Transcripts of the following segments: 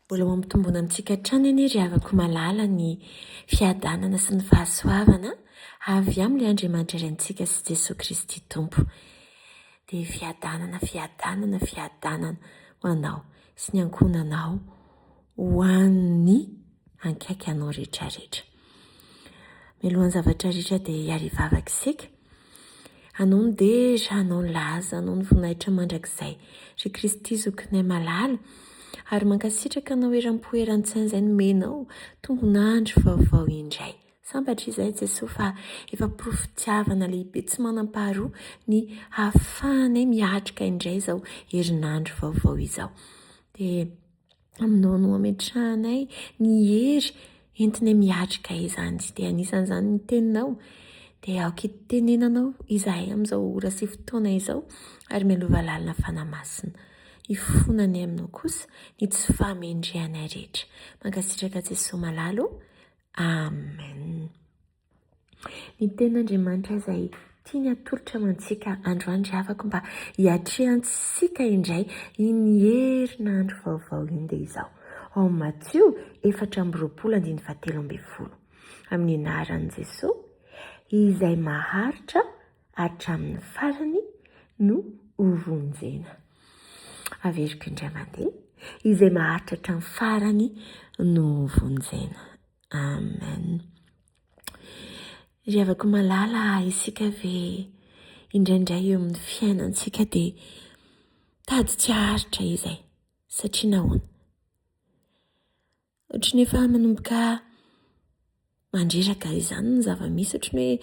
Mbola ho ampitombona amintsika hatrany anie ry havako malala ny fiadanana sy ny fahasoavana avy amin'ilay Andriamanitra Raintsika sy Jesoa Kristy Tompo. Dia fiadanana, fiadanana, fiadanana ho anao sy ny ankohonanao, ho an'ny ankaiky anao rehetrarehetra. Mialohan'ny zavatra rehetra dia hiarivavaka isika. Anao ny dera, Anao ny laza, Anao ny voninahitra mandrakizay. Ry Kristy zokinay malala, ary mankasitraka Anao eram-po eran-tsaina izay nomenao tombon'andro vaovao indray. Sambatra izahay Jesoa fa efa porofo-fitiavana lehibe tsy manam-paharoa ny hahafahanay miatrika indray izao herinandro vaovao izao. Dia Aminao no ametrahanay ny hery entinay miatrika izany. Dia anisan'izany ny teninao. Dia aoka hitenenanao izahay amin'izao ora sy fotoana izao ary mialova lalina Fanahy Masina. Hifonanay aminao kosa ny tsy fahamendrehanay rehetra. Mankasitraka Jesoa malala o. Amen. Ny tenin'Andriamanitra izay tiany hatolotra ho antsika androany ry havako mba hiatrehantsika indray iny herinandro vaovao iny dia izao. Ao amin'ny Matio 24 andininy fahatelo ambin'ny folo. Amin'ny anaran'i Jesoa, izay maharitra hatramin'ny farany no hovonjena. Averiko indray mandeha, izay maharitra hatramin'ny farany no hovonjena. Amen. Ry havako malala, isika ve indraindray eo amin'ny fiainantsika dia tady tsy haharitra izay? Satria nahoana? Ohatry ny efa manomboka mandreraka izany ny zava-misy, ohatry ny hoe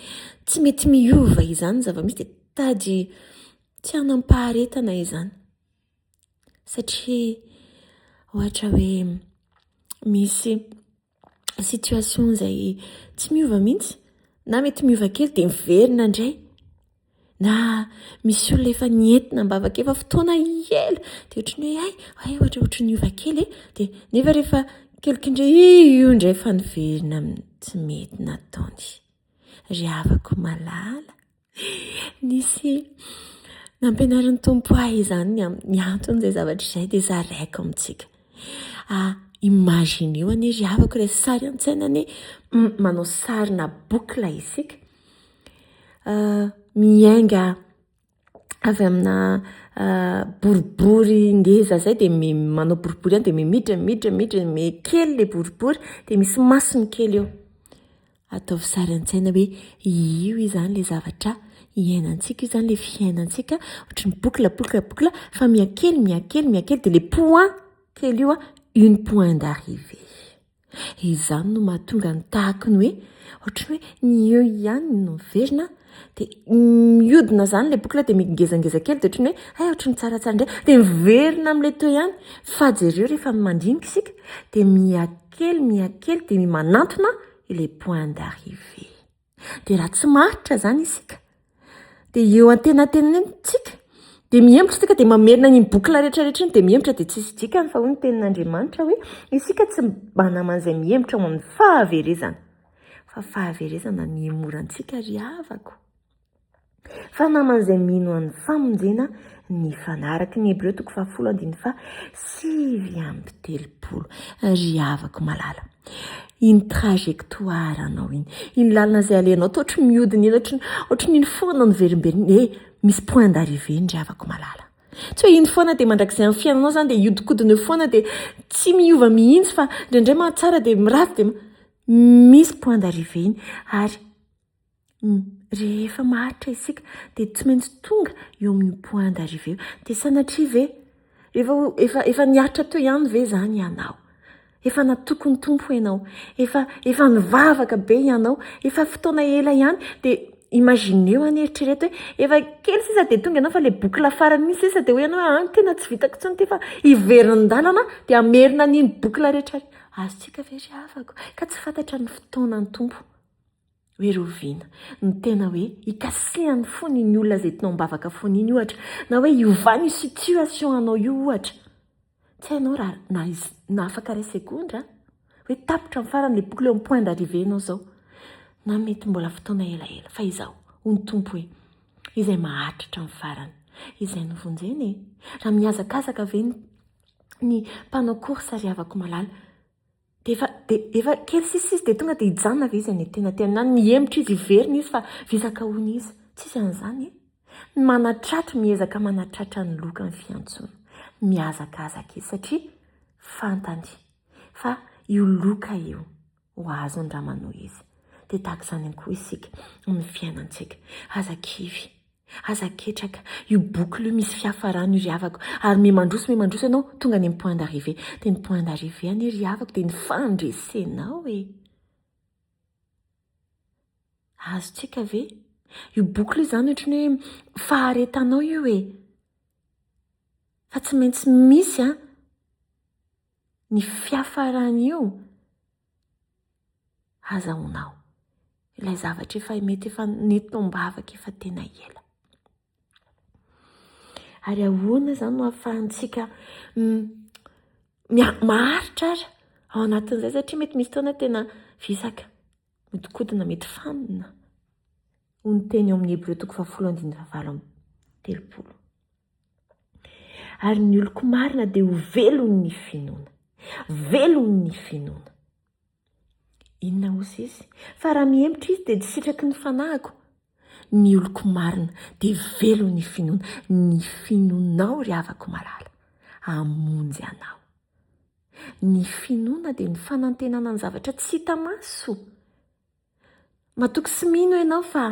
tsy mety miova izany ny zava-misy dia tady tsy hanam-paharetana izany. Satria ohatra hoe misy situation izay tsy miova mihitsy na mety miova kely dia miverina indray na misy olona efa nientina am-bavaka efa fotoana ela dia ohatry ny hoe hay, hay ohatra ohatry ny niova kely e, dia nefa rehefa kelikely indray io indray efa niverina amin'ny tsy mety nataony. Ry havako malala. Nisy nampianarin'ny Tompo ahy izany ny amin'ny anton'izay zavatra izay dia zaraiko amintsika. Ah, imagineo anie ry havako ilay sary an-tsaina anie manao sarina boucle isika. Ah, miainga avy amina ah, boribory ngeza izay dia manao boribory ihany dia miditra, miditra, miditra, kely ilay boribory dia misy masony kely eo. Ataovy sary an-tsaina hoe io izany ilay zavatra iainantsika, io izany ilay fiainantsika, ohatry ny boucle, boucle, boucle, fa mihakely, mihakely, mihakely, dia ilay point kely io an, une point d'arrivée. Izany no mahatonga ny tahaky ny hoe, ohatry ny hoe ny eo ihany no miverina, dia mihodina izany ilay boucle dia mingezangeza kely, dia ohatry ny hoe hay ohatry ny tsaratsara indray, dia miverina amin'ilay teo ihany. Fa jereo rehefa mandinika isika, dia mihakely, mihakely, dia manantona ilay point d'arrivée. Dia raha tsy maharitra izany isika, dia eo antenatenany eo tsika, dia mihemotra isika dia mamerina an'iny boucle rehetra rehetra iny dia mihemotra dia tsisy dikany fa hoy ny tenin'Andriamanitra hoe isika tsy mba naman'izay mihemotra ho amin'ny fahaverezana. Fa fahaverezana ny hihemorantsika ry havako. Fa naman'izay mino an'ny famonjena ny fanahy. Araka ny Hebreo toko fahafolo andininy faha 39. Ry havako malala, iny trajectoire anao iny, iny lalana izay alehanao, toa ohatry ny mihodina iny, ohatry ny, ohatry ny iny foana no miverimberina. Eh, misy point d'arrivée iny ry havako malala. Tsy hoe iny foana dia mandrakizay amin'ny fiainanao izany dia hiodikodina eo foana dia tsy miova mihitsy fa indraindray mahatsara dia miratsy dia misy point d'arrivée iny ary Rehefa maharitra isika dia tsy maintsy tonga eo amin'io point d'arrivée io. Dia sanatria ve efa efa efa niaritra teo ihany ve izany ianao? Efa natoky ny Tompo ianao, efa efa nivavaka be ianao, efa fotoana ela ihany dia imagineo anie eritrereto hoe efa kely sisa dia tonga ianao fa ilay boucle farany mihitsy sisa dia hoy ianao hoe ah tena tsy vitako intsony ity fa hiverin-dalana dia hamerina an'iny boucle rehetra. Azontsika ve ry havako? Ka tsy fantatra ny fotoanan'ny Tompo. Hoe rahoviana no tena hoe hikasihan'ny fony iny olona izay entinao am-bavaka foana iny ohatra, na hoe hiovany io situation anao io ohatra. Tsy hainao raha na na afaka iray segondra hoe tapitra amin'ny farany ilay boucle eo amin'ny point d'arrivée ianao izao. Na mety mbola fotoana elaela. Fa izao, hoy ny Tompo hoe, izay maharitra hatramin'ny farany, izay no vonjena e. Raha mihazakazaka ve ny. Ny mpanao course ry havako malala. Dia efa dia efa kely sisa izy dia tonga dia hijanona ve izy any antenatenany any? Mihemotra izy, hiverina izy fa visaka hono izy. Tsisy an'izany e. Manatratra, miezaka manatratra ny loka ny fiantsoana. Mihazakazaka izy satria fantany fa io loka io ho azony raha manohy izy. Dia tahaka izany ihany koa isika amin'ny fiainantsika. Aza kivy. Aza ketraka. Io boucle io misy fiafarany io ry havako. Ary miha mandroso miha mandroso ianao, tonga any amin'ny point d'arrivée. Dia ny point d'arrivée anie ry havako dia ny fandresenao e. Azontsika ve? Io boucle io izany ohatran'ny hoe faharetanao io e. Fa tsy maintsy misy an ny fiafaran'io. Azahoanao ilay zavatra efa mety efa nitombavaka efa tena ela. Ary ahoana izany no ahafahantsika maharitra ary ao anatin'izay satria mety misy fotoana tena visaka, mihodinkodina, mety fanina. Hoy ny teny ao amin'ny Hebreo toko fahafolo andininy fahavalo amby telopolo. Ary ny oloko marina dia ho velon'ny finoana. Velon'ny finoana. Inona hozy izy? Fa raha mihemotra izy dia tsy sitraky ny fanahiko. Ny oloko marina dia velon'ny finoana. Ny finoanao ry havako malala hamonjy anao. Ny finoana dia ny fanantenana ny zavatra tsy hita maso. Matoky sy mino ianao fa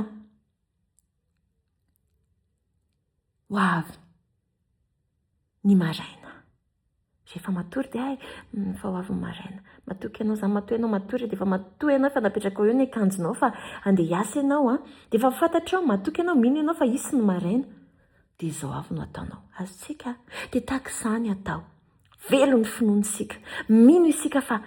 Ho avy ny maraina. Rehefa matory dia hay, fa ho avy ny maraina. Matoky ianao izany, matoa ianao matory dia efa matoa ianao efa napetrakao eo ny akanjonao fa andeha hiasa ianao an. Dia efa fantatrao, matoky ianao, mino ianao fa hisy ny maraina. Dia izao avy no ataonao. Azontsika? Dia tahaka izany atao. Velon'ny finoana isika. Mino isika fa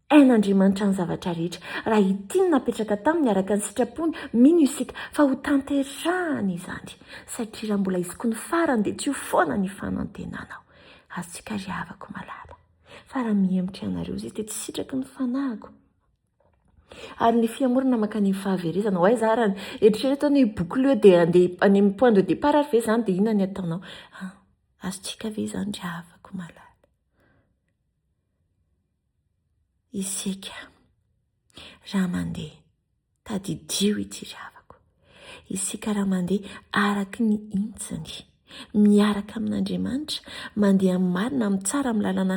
Hain'Andriamanitra ny zavatra rehetra. Raha ity no napetraka taminy araka ny sitrapony, mino isika fa ho tanterahany izany. Satria raha mbola hisy koa ny farany dia tsy ho foana ny fanantenanao. Azontsika ry havako malala. Fa raha mihemotra ianareo izy dia tsy sitraky ny fanahiko. Ary ny fihemorana mankany amin'ny fahaverezana. Ho aiza ary any? Eritrereto anie io boucle io dia andeha any amin'ny point de départ ary ve izany dia inona ny ataonao? Azontsika ve izany ry havako malala? Isika raha mandeha, tadidio ity ry havako, isika raha mandeha araka ny intsiny, miaraka amin'Andriamanitra, mandeha amin'ny marina, amin'ny tsara, amin'ny lalana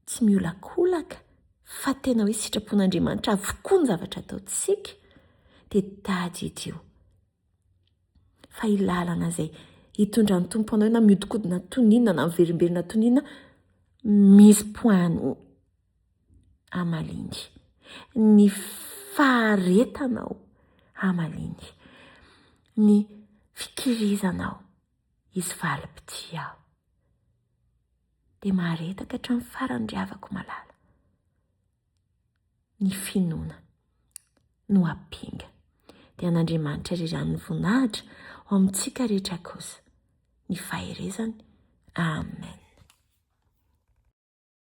tsy miolakolaka, fa tena hoe sitrapon'Andriamanitra avokoa ny zavatra ataontsika, dia tadidio fa io lalana izay hitondran'ny Tompo anao io na mihodinkodina toy ny inona na miverimberina toy ny inona, misy point hamaliany. Ny faharetanao hamaliany. Ny fikirizanao hisy valim-pitia ao. Dia mahareta ka hatramin'ny farany ry havako malala. Ny finoana no ampinga. Dia an'Andriamanitra irery ihany ny voninahitra ho amintsika rehetra kosa ny faherezany. Amen.